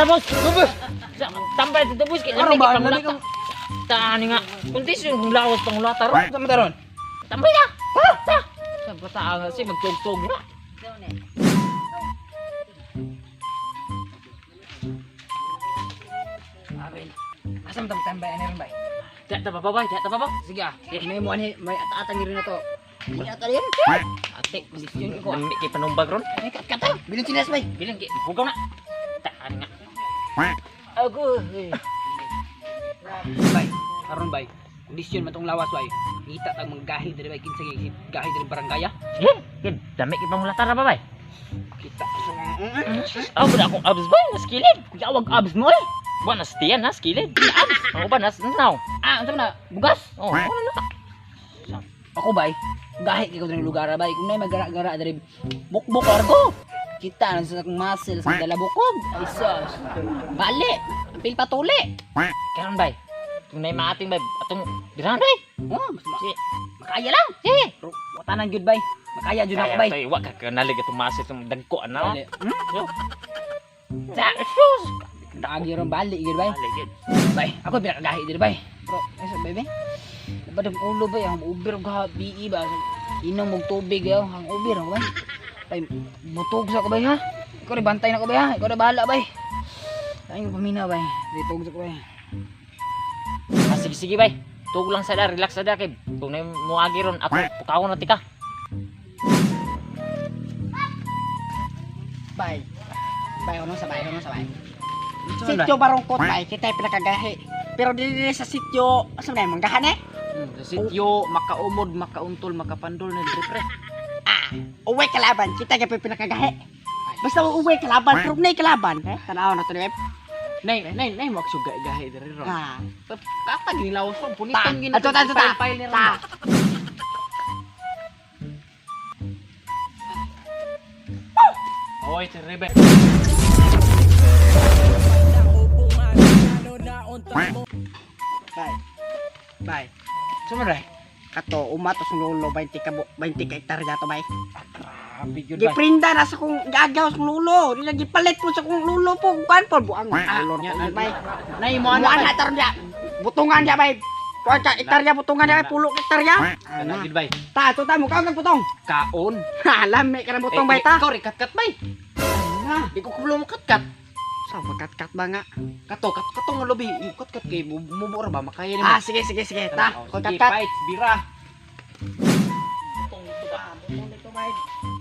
boss. Boss. Tambay dito, boss, kay Karon lami ba? kay Lami pangulata. kang Ta ani nga. Kondisyon kung lawas pangulata ron. Sa mataron. Tambay na. Ta. Ta. Sa bata nga si magtugtog na. Abel. Asa man tambay ani ron bay? Di ta ba bay? Di ta ba ba? Sige ah. May mo ani may ataatang rin na to. Hindi ata rin. Ate, Kondisyon ko. lami kay panumbag ron. Ay kat kat. Bilin chinas bay. Bilang kay hugaw na. Ta ani nga. Agoy. Bay, karon bay. Kondisyon man tong lawas bay. Ngita tag manggahi diri bay, kinsa gyud gahi diri barangay ah. Sige, kay lami kay pangulata ra ba bay? Kita sa Ah, wala akong abs bay, nas kilid. Kuya wag abs mo eh. Wa nas tiyan, nas kilid. Abs. Ako ba nas now? Ah, unsa man na? Bugas. Oh, ano na? Ako bay, gahi kay ko diri lugar bay. Kung nay magara-gara diri bukbuk argo. Kita na sa akong muscle sa dala bukog. Ay sus. Bali, ampil patuli. Karon bay. Kung nay maating bay, atong birahan bay. Oh, mas Sige. makaya lang. Sige. Pero watanan gyud bay. Makaya jud ako bay. Kaya tayo, wa ka kanalig atong muscle itong dagko ana. Bali. Hmm? Sa sus. Dagi ron bali gyud bay. Bali gid. Bay, ako pinakagahi diri bay. Pero ay sa bay bay. Labad ang ulo bay, ang ubir og BE ba. Inom og tubig ayo, ang ubir ako bay. Bay, butog sa ko bay ha. Ikaw rin bantay na ko bay ha. Ikaw rin bahala bay. Ay, pamina bay. Ditog sa ko bay. Ah, sige sige bay. Tug lang sa da, relax sa da kay kung nay moagi ron ako pukawon na tika. Bay. Bay, ano sa bay, ano sa bay. Sityo Barongkot bay, kita pinakagahi. Pero dili sa sityo, asa man manggahan eh? Sa sityo, makaumod, makauntol, makapandol na diri pre. Uwe kalaban, kita gyud pinakagahi. Basta uwe kalaban, pero nay kalaban. Eh, tanaw na to ni Web. Nay, nay, nay mo aksyo gahi diri ron. Ah. Kata ginilawas ron, punitan Ta, gini. ato, ta, ato, ta. File ni ron. Ta. Oy, si Rebe. Bay. Bay. Sumray. Kato umatos ng lolo 20 ka 20 ka hektarya to bay. Grabe gyud bay. Giprinda na sa kong gagaw sa kong lulo. Di na gipalit po sa kong lulo po. Kuan po buang lolo nya, ko bay. Nay mo Mo ana ana taron dia. Butungan dia bay. Kuan ka hektarya butungan dia bay, pulo ka hektarya. Ana Ana. gyud bay. Ta, to ta mo kaon kag putong. Kaon. Alam may kanang butong bay Eh, ta. Ikaw rin katkat bay. Ana. Di ko kulo mo katkat. Sa pagkatkat ba nga? Kato, kat kato nga lobi, katkat kay mubo ra ba makaya nimo. Ah, sige sige sige. Ta, Oh, kung sige, katkat. fights, bira. Butong dito bay.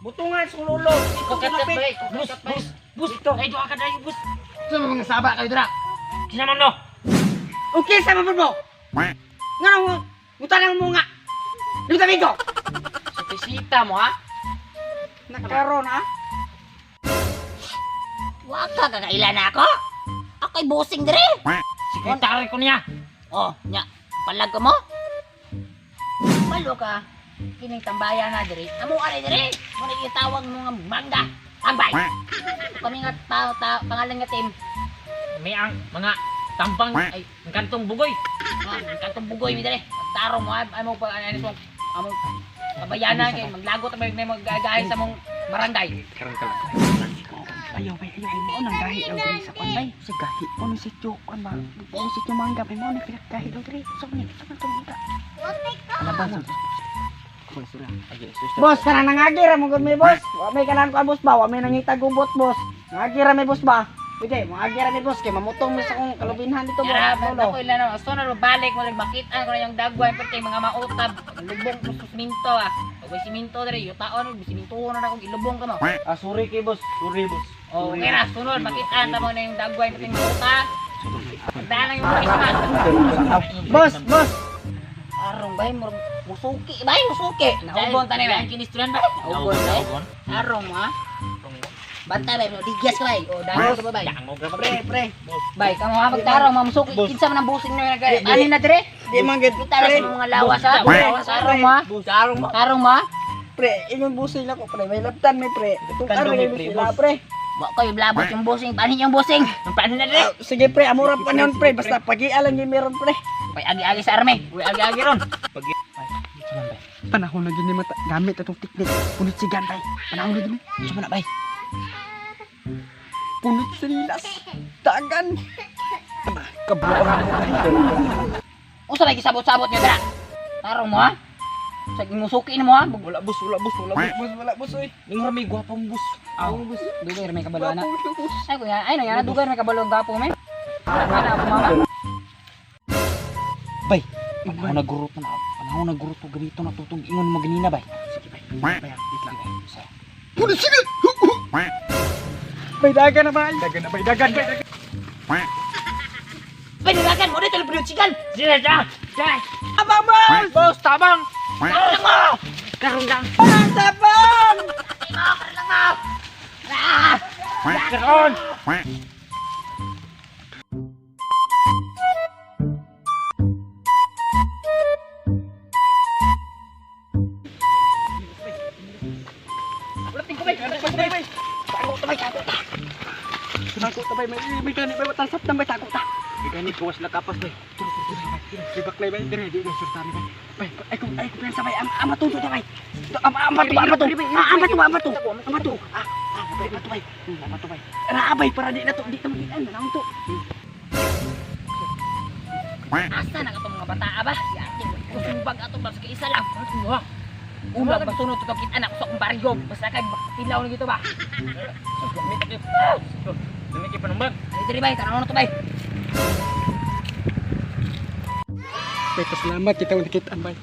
Butungan sa lolo. Katkat bay. Bus bus bus. Ay duha ka dayo bus. Sa mga saba kayo dira. Kinsa man no? Okay sa mabud mo. Nga mo, butanang mo nga. Dito amigo. Sa bisita mo ha. Nakaron ah. Wa ka kakaila na ako. Ako'y busing dire. Sekretary ko niya. Oh, nya, palag ka mo. Malo ka. Kining tambayan na dire. Amo ari dire. Mo na gitawag mo nga mangga. Tambay. Kami nga ta, ta, pangalan nga team. May ang mga tambang ay ang kantong bugoy. Ah, kantong bugoy mi dire. Tarong mo ay mo pa ano mo amo kabayanan kay maglagot may may magagahay sa mong barangay. Karon ka lang. Ayaw bay, ayaw bay mo nang gahi daw diri sa kwan bay. Sa gahi mo si sityo kwan ba. Mo sityo mangga bay mo nang pinakgahi daw diri. So ni, sa man tong mangga. Alaban sa. Boss, kana nangagi ra mo gud mi boss. Wa may kanan ko boss ba, wa may nangita gubot boss. Nangagi ra mi boss ba. Pwede, mangagi ra mi boss kay mamutong mi sa kong kalubinhan dito boss. Yara, Lolo. ako ilan na, so na balik mo makita ko na yung dagway pero kay mga mautab, lubong ko sa siminto ah. Pag siminto dire, yutaon, siminto na akong ilubong ka mo. Ah, sorry kay boss. Sorry boss. Oh, okay na, sunod makita ta mo na yung dagway pati mga uta. Pagdaan lang yung Christmas. Boss, boss. Arong bay, musuki bay, musuki. Naubon tani bay. Kinistulan bay. Naubon bay. Arong mo ah. Bantay bay, mo digyas ka bay. O dahil ka ba bay. Yang mo grabe. Pre, pre. Bay, kamo ha magtarong mamusuki. Kinsa man ang busing na nag ani na dire? Di man gid. Kita na sa mga lawas ha. Pre. Tarong mo ah. Tarong mo. Tarong mo ah. Pre, ingon busing ako pre. May laptan mi pre. Itong Kandong karon mi, mi pre, sila boss. pre. Wa ko'y blabot yung busing. Paano yung busing? Ang paano na dire? Ah, sige pre, amura pa niyon pre. Basta pag-ialan gyud meron pre. Uy, agi-agi sa army. Uy, agi-agi ron. Panahon na gini mata gamit atong teknik. Punot si gantay. Panahon na gini. Suma na bay. Punot sa nilas. Dagan. Kabuang ako bay. Unsa lagi sabot-sabot niyo dira? Tarong mo ha? Sa musuki nimo ha? Wala boss, wala boss, wala boss. Boss, wala boss oy. Ning rami gwapong boss. Aw, dugay ra may kabalo ana. Gwapo, boss. Ay kuya, ay no yana dugay ra may kabalo ang gapo men. Ana ako mama. Bay, panahon na guro to na. Panahon na guro to gamito na tutong ingon mo ganina bay. Sige bay. Bay, wait lang. Sa Puno sige. Bay dagan na bay. Dagan na bay, dagan bay. Dagan. Pinulagan mo dito ang sigan. Sige da. Da. Abang boss! Boss, tabang. Karon lang mo. Karon lang. Tabang! Karon lang mo. Ah! Karon. Tago ta bay, may gani bay, tansap na bay, tago ta. May gani gawas la kapas bay. Turo, turo, turo, bay. May baklay bay, dire, dire, sur tani bay. Bay, ay kung ay kung pensa bay, ama to to bay. Ama ama to, ama to. Ah, ama to, ama to. Ama to. Ah, ah, bay, ama to bay. Ama to bay. Ra bay para di na to, di ta makitaan na to. Asa na katong mga bata ba? Yati, kusumbag atong ba sa isa lang. Ulag masunod to kita anak sa akong baryo. Basta kay tilaw na gito ba? Gamit kayo. Gamit kayo panumbag. Ay diri bay, tanaw na to bay. Bay, pasalamat kita unang nakitaan bay.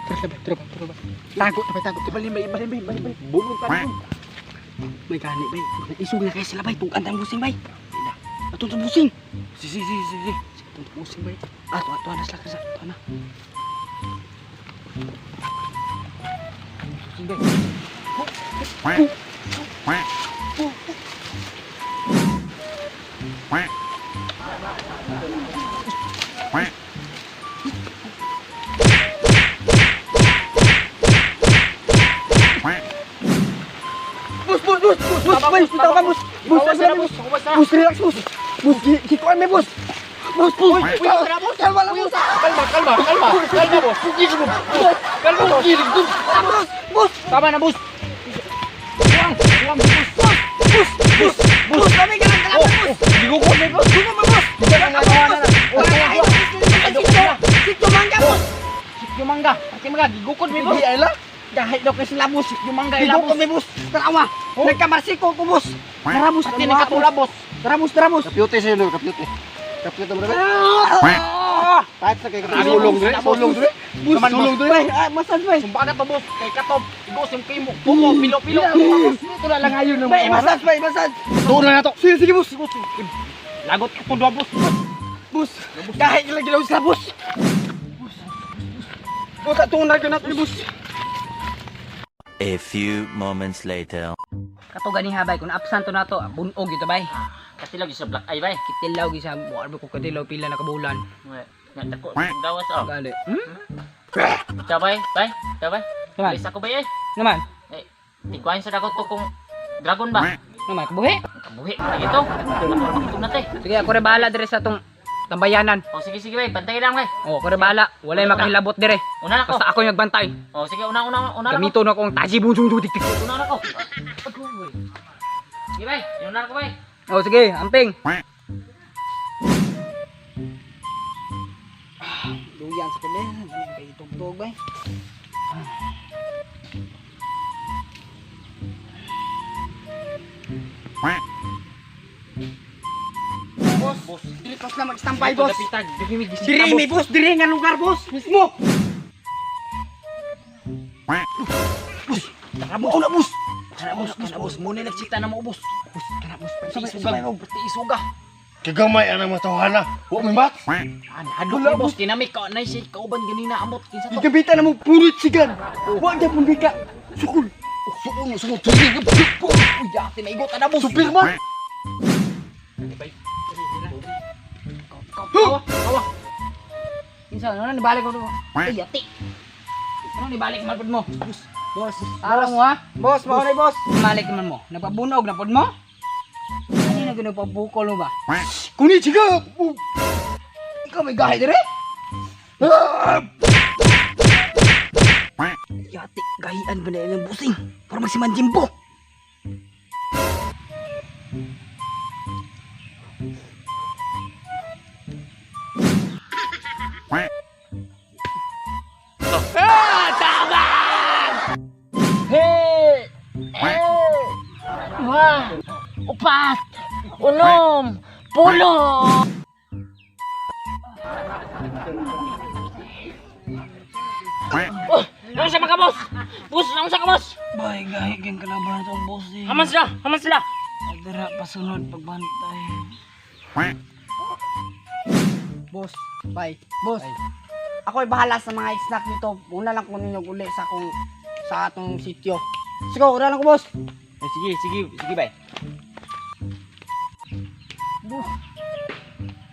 Tara bay, tara bay, tara bay. Tago ta bay, tago ta. Balin bay, balin bay, balin bay. Bulong ta. May gani bay. Isog na kay sila bay, tugan tang busing bay. Atong sa busing. Si si si si. si. Atong sa busing bay. Ah, tuwa, tuwa na sila kasi. Tuwa na. Busing bay. Bus, bus, bus, bus, bus, bus, bus, bus, bus, bus, bus, bus, relax, bus, bus, kikuan may bus, bus, bus, bus, kalma lang, bus, Kalma, kalma, kalma. Kalma boss. Kalma boss. bus, bus, Tama na boss. Buwang, buwang boss. bus, bus, bus, kami ka lang, Oh, oh, gigukod may boss. bus, bus, Sito mangga, bus, Yung mangga, pati mangga, gigukod may boss. Hindi, ay lang. Dahil daw kasi labos, yung mangga ilabos. Gigukod may bus, tarawa, nagkamarsiko ko, bus, tara, bus, Pati nagkatula boss. tara, bus, tara, bus, Kapyute sa'yo, no? Kapyute. Kapyute mo na ba? Ah! Kahit sa kay kapyute. Sulong dre, sulong dre. Bus, Sulong dre. bay, ah, massage, bay, Sumba na to boss, kay katob. Igos yung kimo. Pumo, pilo pilo. Ito na lang ayon bay, massage, bay, massage, Tuon na nato. sige, sige, bus, Lagot ka to boss. bus, dahil lang gilaw sila, bus, bus, atong na natin, bus. A few moments later. Kato gani ha bay kun absent to nato, bunog ito bay. Katilaw gyud sa black eye bay. Kitilaw gyud sa mo ko katilaw pila na kabulan. Nga dako gawas oh. Gali. Hmm? Ciao bay, bay. Ciao bay. Naman, Alis ako bay eh. naman, Eh, tigwain sa dako to kung dragon ba? naman kabuhi. Kabuhi na ito. Ako na te. Sige, ako rin bahala dire sa atong tambayanan. Oh sige sige bay, bantay lang bay. Oh, ako rin bahala. Walay makahilabot dire. Una na ko. Basta ako yung nagbantay. Oh sige, una una una na ko. Gamito na akong taji bung bung tik tik. Una na ko. Sige bay, una na ko bay. Oh, sige, amping. Luyan sa kulit, ano kay tugtog bay. Boss, boss, dili pas na mag-standby, boss. Dapitan, dili mi gisita Diri mi boss, diri nga lugar, boss, mismo. Boss, tara boss. Una, boss. Tara boss, boss, boss. Muna nagsita na mo boss. Boss, tara boss. Pati Sabay, isuga, sabay, pati isuga. Kagamay ang mga tawhana. Wa may mat. Hadlok ni boss, kinami ka na siya kauban ganina amot kinsa to. Gigamitan na mong punit sigan. Wa gyapon bika. Sukul. Suon, suon, tulig. Uy, yati na igot ana boss. Superman. Kawa, kawa. Kinsa ano nibalik ko to? Ay yati. Ano nibalik man pud mo? Boss, Tarong mo ha? boss, mao na boss. Balik man mo. Nagpabunog na pud mo? Ano na gino pabukol mo ba? Kuni chiga. Ikaw may gahi dire? Yati, gahian ba na ilang busing? Para magsimanjimbo. Ulo! Oh, naunsa man ka, boss? Boss, naunsa ka, boss? Bay, gahi kang kalaban na itong boss eh. Haman sila, haman sila. Dara, pasunod pagbantay. Boss, bye. Boss, ako'y bahala sa mga snack dito. Una lang kunin yung uli sa akong sa atong sityo. Sige, una lang ko, boss. Eh, sige, sige, sige bay.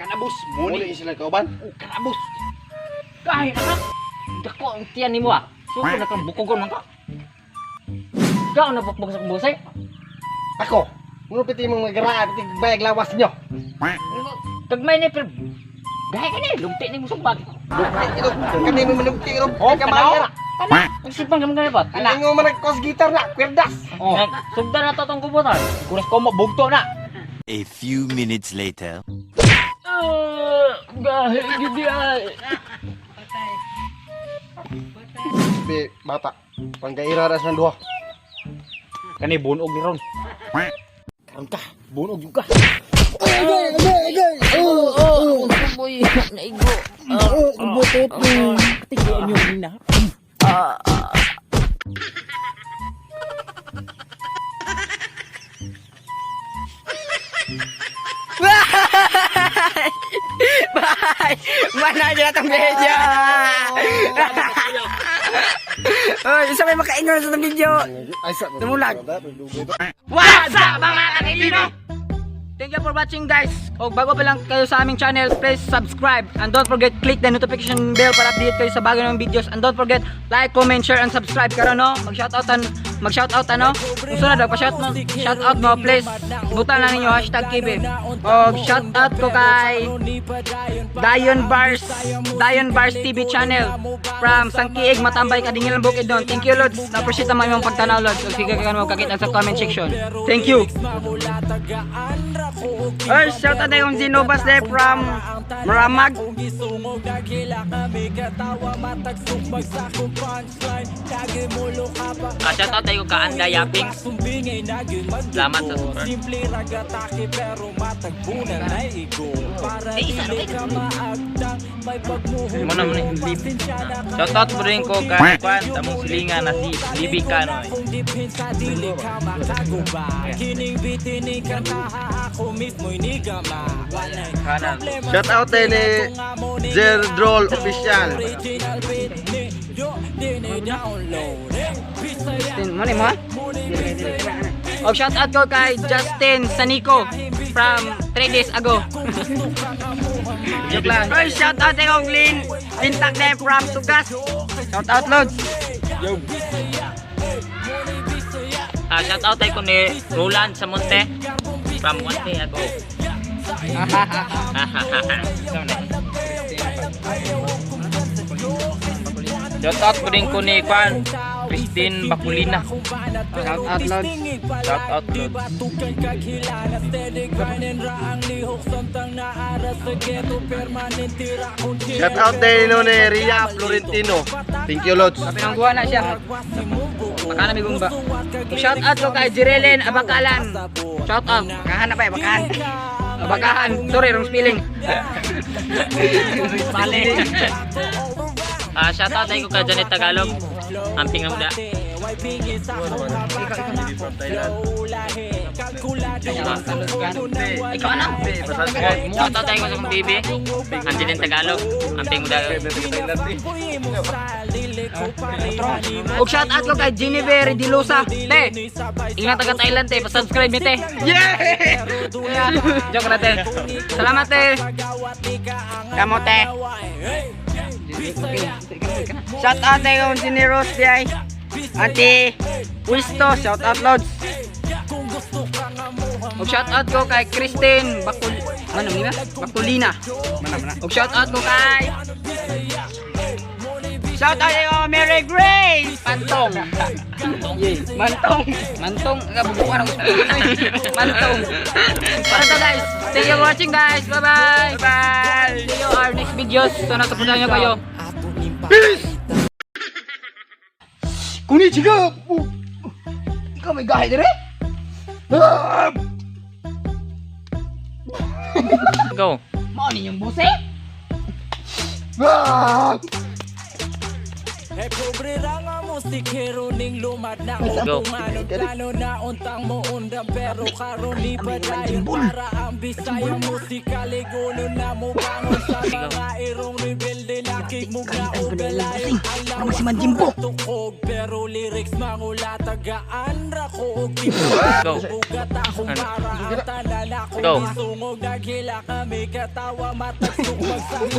Kanabos, muni Muli sila kauban. Oh, kanabos. Gahi na ka. Dako ang tiyan nimo ah. Suko na kang bukogon man ka. Ikaw na bukbog sa busay. Ako. Muna piti mong magaraan, piti bayag lawas nyo. Kagmay ni pero gahi ka ni, lugti ni mo sumbag. Lugti ito. Kani mo malugti ro. Oh, Kamay ra. Kana, ang sipang gamay ba? Kana mo man nagkos gitar na, kwerdas. Oh, Sugdan na to tong kubutan. kuras ko mo bugto na. A few minutes later. Gahi gidi ay. Be, bata. Panggaira ra sa duha. Kani bunog ni ron. Karon ka, bunog yung ka. Boy, naigo. Butot ni. Tignan niyo na. Mana dyan atong video. Oy, isa may makaingon sa itong video. Ay sa. Tumulag. What's up, mga kanilino? Thank you for watching, guys. O bago pa lang kayo sa aming channel, please subscribe and don't forget click the notification bell para update kayo sa bago ng videos and don't forget like, comment, share and subscribe karon, no. Mag-shoutout ano. Kung sunod pa shout mo, shoutout mo please. Butan lang ninyo #KB. O shoutout ko kay Dayon Bars, Dayon Bars TV channel from Sangkiig, Matambay, Kadingilan, Bukidnon. Thank you, Lods. Na-appreciate naman yung pagtanaw, Lods. O sige ka mo kakita sa comment section. Thank you. Oy, shout out na yung Zinobas there from Maramag. Shout out tayo ka Anda Yaping. Salamat sa support. Eh, isa na kayo. Muna muna. Shout out po rin ko kay Kwan, tamong silingan na si Libby Canoy. Kanan. Shout out din ni Zerdrol Official. Justin, mo ni mo? O shout out ko kay Justin Sanico from 3 days ago. Joke lang. Oy, shout out kay Kong Lin Lintak there from Tugas. Shout out, Lods. Shout out tayo ko ni Roland Samonte from 1 day ago. Shout out po rin ko ni Kwan, Christine Bakulina. Shout out, Lods. Shout out Lods. Shout out din no ni Ria Florentino. Thank you, Lods. Pinangguha na siya. Baka na may gumba. Shout out ko kay Jirelen Abakalan. Shout out. Bakahan na ba, bakahan. Abakahan. Sorry, wrong spelling. Shout out tayo ko kay Janet Tagalog. Amping ang muda. Ikaw na. Shout out tayo ko sa kong bibi. Angelin Tagalog. Amping muda. Og shout out ko kay Jennifer Dilosa. Te, Ingat taga Thailand te. Pa-subscribe ni te. Yeah! Joke na, te. Salamat, te. Kamote. Shout out kay Kong Generous di ay. Ate Wisto, shout out, Lods. Og shout out ko kay Christine Bakul ano ni ba? Bakulina. Og shout out ko kay Shout out kay Kong Mary Grace. Pantong. Mantong. Mantong, kabubukan ako. Mantong. Para to, guys. Thank you for watching, guys. Bye-bye. Bye. See you our next videos. Sana supportahan nyo kayo. Konnichiwa. Ikaw may gahi dire? Ah! Go. Mao ninyong buse? Ah! Go. Ano si Manjimbo? Go. Ano? Go.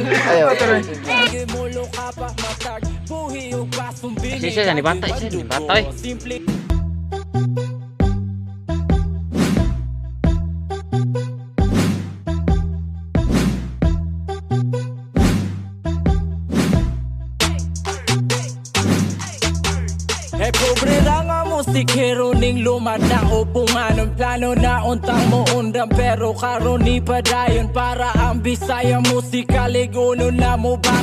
Ayaw. Siya siya ni bata, siya ni bata eh. Eh pobre ra nga musikero ning lumad na upungan ang plano na untang mo undang pero karon ni padayon para ang Bisaya musika liguno na mo ba.